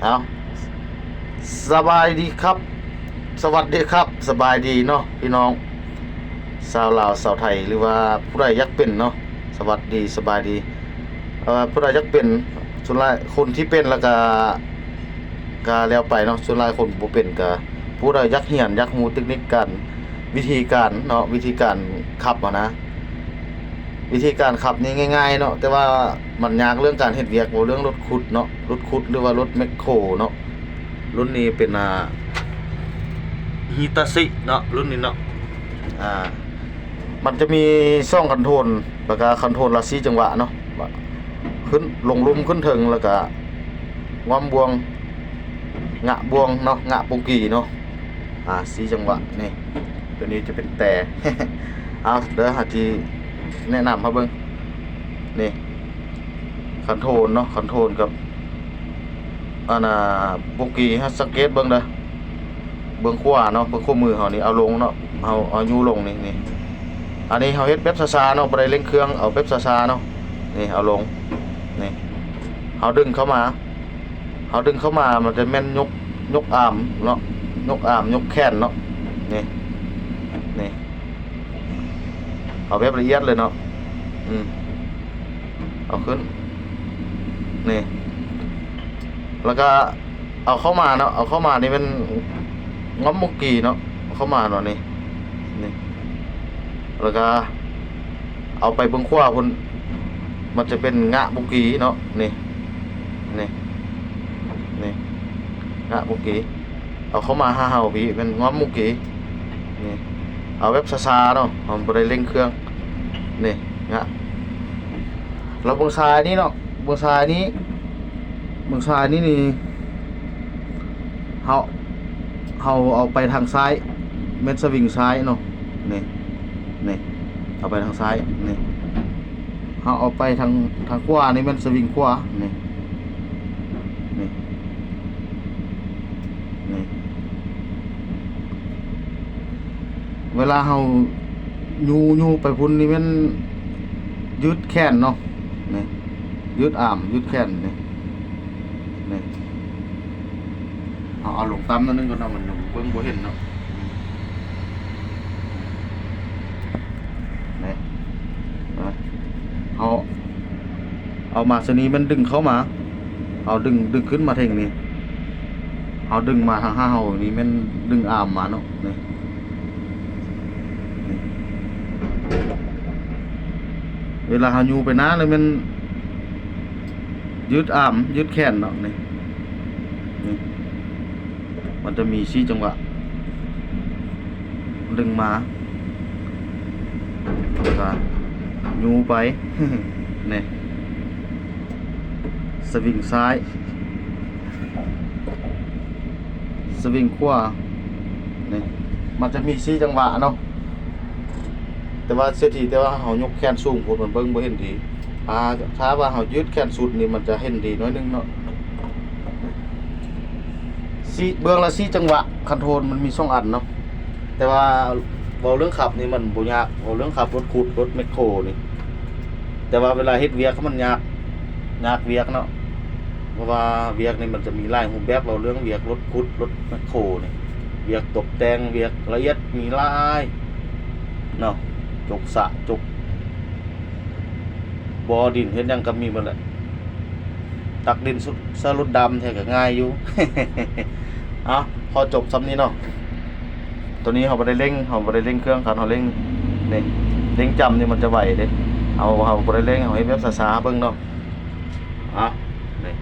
ເອົາ ສະບາຍດີຄັບ ສະຫວັດດີຄັບ ສະບາຍດີເນາະພີ່ນ້ອງຊາວລາວຊາວໄທ ຫຼືວ່າຜູ້ໃດຢາກເປັນເນາະ ສະຫວັດດີ ສະບາຍດີ ເອີ ຜູ້ໃດຢາກເປັນ ສ່ວນຫຼາຍຄົນທີ່ເປັນແລ້ວກະ ກະແລ້ວໄປເນາະ ສ່ວນຫຼາຍຄົນບໍ່ເປັນກະ ຜູ້ໃດຢາກຮຽນ ຢາກຮູ້ເຕັກນິກການ ວິທີການເນາະ ວິທີການຂັບຫັ້ນນະ ວິທີການຂັບນີ້ງ່າຍໆເນາະ ແຕ່ວ່າມັນຍາກເລື່ອງການເຮັດວຽກ ເວົ້າເລື່ອງລົດຂຸດເນາະ ລົດຂຸດ ຫຼືວ່າລົດແມັກໂຄເນາະ ລຸ້ນນີ້ເປັນ ອ່າ ຮິຕາຊິເນາະ ລຸ້ນນີ້ເນາະ ອ່າ ມັນຈະມີສອງຄອນໂທຣນ ແລ້ວກະຄອນໂທຣນລະສີ່ຈັງຫວະເນາະ ຂຶ້ນ ລົງລຸ່ມ ຂຶ້ນເທິງ ແລ້ວກະງອມບ່ວງ ງະບ່ວງເນາະ ງະໂປງກີເນາະ ອ່າ ສີ່ຈັງຫວະນີ້ ໂຕນີ້ຈະເປັນແຕ່ ເອົາເດີ ຫາທີ່ແນະນຳໃຫ້ເບິ່ງ ນີ້ ຄອນໂທຣນເນາະ ຄອນໂທຣນກັບ ອັນນ່າ ໂປງກີ ເຮົາສັງເກດເບິ່ງເດີ ເບື້ອງຂວາເນາະ ເບື້ອງຂວາມືເຮົານີ້ ເອົາລົງເນາະ ເຮົາເອົາຍູ້ລົງນີ້ ນີ້ ອັນນີ້ເຮົາເຮັດແບບຊ້າໆເນາະ ບໍ່ໄດ້ເລັ່ງເຄື່ອງ ເອົາແບບຊ້າໆເນາະ ນີ້ ເອົາລົງ ນີ້ ເຮົາດຶງເຂົ້າມາ ເຮົາດຶງເຂົ້າມາ ມັນຈະແມ່ນຍົກ ຍົກອາມເນາະ ຍົກອາມ ຍົກແຂນເນາະ ນີ້ ນີ້ ເອົາແບບລະອຽດເລີຍເນາະ ອືມ ເອົາຂຶ້ນ ນີ້ ແລ້ວກະເອົາເຂົ້າມາເນາະ ເອົາເຂົ້າມານີ້ແມ່ນງອມໂປງກີເນາະ ເອົາເຂົ້າມາເນາະ ນີ້ ນີ້ ແລ້ວກະ ເອົາໄປເບື້ອງຂວາພຸ້ນ ມັນຈະເປັນງະໂປງກີເນາະ ນີ້ ນີ້ ນີ້ ງະໂປງກີ ເອົາເຂົ້າມາຫາເຮົາພີ້ ແມ່ນງອມໂປງກີ ນີ້ ເອົາແບບຊ້າໆເນາະ ເຮົາບໍ່ໄດ້ເລັ່ງເຄື່ອງ ນີ້ ງະ ແລ້ວເບື້ອງຊ້າຍນີ້ເນາະ ເບື້ອງຊ້າຍນີ້ ເບື້ອງຊ້າຍນີ້ນີ້ ເຮົາ ເຮົາເອົາໄປທາງຊ້າຍ ແມ່ນສະວິງຊ້າຍເນາະ ນີ້ ນີ້ ເອົາໄປທາງຊ້າຍ ນີ້ ເຮົາເອົາໄປທາງ ທາງຂວານີ້ແມ່ນສະວິງຂວາ ນີ້ ນີ້ ນີ້ ເວລາເຮົາຍູ້ ຍູ້ໄປພຸ້ນນີ້ແມ່ນຍືດແຂນເນາະ ນີ້ ຍືດອາມ ຍືດແຂນ ນີ້ ນີ້ ເຮົາເອົາລົງຕ່ຳໜ້ອຍໜຶ່ງກ່ອນເນາະ ມັນເບິ່ງບໍ່ເຫັນເນາະ ນີ້ ເຮົາເອົາມາຊະນີ້ແມ່ນດຶງເຂົ້າມາ ເຮົາດຶງ ດຶງຂຶ້ນມາເທິງນີ້ ເຮົາດຶງມາທາງຫາເຮົານີ້ແມ່ນດຶງອາມມາເນາະ ນີ້ ນີ້ ເວລາເຮົາຍູ້ໄປໜ້າແລ້ວແມ່ນຍືດອາມ ຍືດແຂນເນາະ ນີ້ ນີ້ ມັນຈະມີສີ່ຈັງຫວະ ດຶງມາ ແລ້ວກະຍູ້ໄປ ນີ້ ສະວິງຊ້າຍ ສະວິງຂວາ ນີ້ ມັນຈະມີສີ່ຈັງຫວະເນາະ ແຕ່ວ່າເສດຖີ ແຕ່ວ່າເຮົາຍົກແຂນສູງໂພດ ມັນເບິ່ງບໍ່ເຫັນດີ ຖ້າ ຖ້າວ່າເຮົາຍືດແຂນສຸດນີ້ ມັນຈະເຫັນດີໜ້ອຍໜຶ່ງເນາະ ສີ່ ເບື້ອງລະສີ່ຈັງຫວະ ຄອນໂທຣນມັນມີສອງອັນເນາະ ແຕ່ວ່າເວົ້າເລື່ອງຂັບນີ້ມັນບໍ່ຍາກ ເວົ້າເລື່ອງຂັບລົດຂຸດ ລົດແມັກໂຄນີ້ ແຕ່ວ່າເວລາເຮັດວຽກມັນຍາກ ຍາກວຽກເນາະ ເພາະວ່າວຽກນີ້ມັນຈະມີຫຼາຍຮູບແບບ ເວົ້າເລື່ອງວຽກລົດຂຸດ ລົດແມັກໂຄນີ້ ວຽກຕົກແຕ່ງ ວຽກລະອຽດມີຫຼາຍເນາະ ຈົກສະ ຈົກບໍ່ດິນ ເຮັດຫຍັງກໍມີໝົດແຫຼະ ຕັກດິນ ໃສ່ລົດດຳແທ້ກໍງ່າຍຢູ່ ເອົາ ຂໍຈົບສ່ຳນີ້ເນາະ ໂຕນີ້ເຮົາບໍ່ໄດ້ເລັ່ງ ເຮົາບໍ່ໄດ້ເລັ່ງເຄື່ອງ ຄັນເຮົາເລັ່ງ ນີ້ ເລັ່ງຈຳນີ້ມັນຈະໄວເດ້ ເຮົາ ເຮົາບໍ່ໄດ້ເລັ່ງ ເຮົາເຮັດແບບຊ້າໆເບິ່ງເນາະ ເອົາ ນີ້